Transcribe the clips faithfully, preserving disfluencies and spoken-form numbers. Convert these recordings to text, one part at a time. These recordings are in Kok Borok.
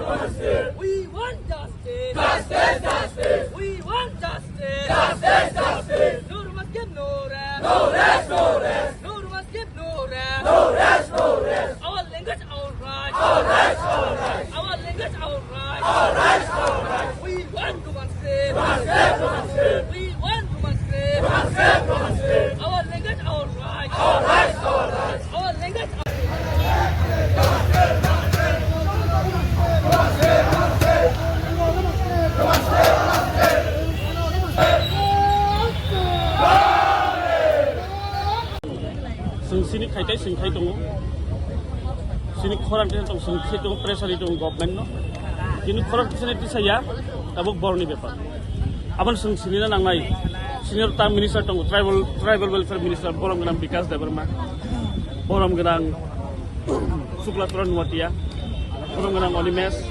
We want justice. Justice, justice. We want justice. Justice, justice. No Rohingya, no rest. No rest, no rest. No Rohingya, no rest. No rest, no rest. Our language, our right. Our rights, our rights. Our language, our right. Our rights, our rights. We want to demonstrate. We want to demonstrate. Demonstrate, demonstrate. Our language, our right. Our rights, our rights. Our language, our Chwng sini khai tei chwng khai tongo. Sini khorang tei tong chwng khai tongo, pressure tongo government no. Kini khorang tisani tisaya tabuk boroni bepar. Aboni chwng sinina nangnai. Senior ta minister tongo, tribal, tribal welfare minister, borom gwnang Bikas Debbarma, borom gwnang Sukla Toran Nuatia, borom gwnang Onimesh.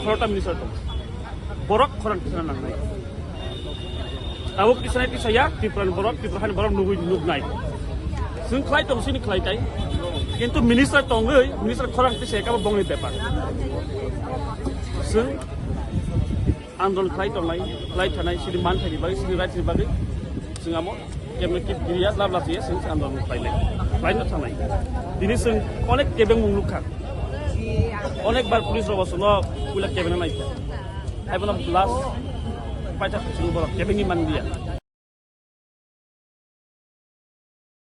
Khorokta minister tongo. Borok khorang tisana nangnai. Tabuk tisana tisaya, Tripura ni borok, Tripura hani borok nugui nugnai. Chwng khlai tong sini khlai tai. Kintu minister tongwi, minister khorang tisaya kabo bongni bepar. Chwng andolon khlai tongnai, khlai thanai, sini man thaini bagwi, sini right ni bagwi. Chwng amo kemno kip giriya, lab lab ya, chwng andolon khlai nai. Khlai no thanai. Dini chwng onek kebeng mung lukha. Onek bar police rok bosono puila kebeng nai. Hai bono last paita kuchung borok kebengni manliya.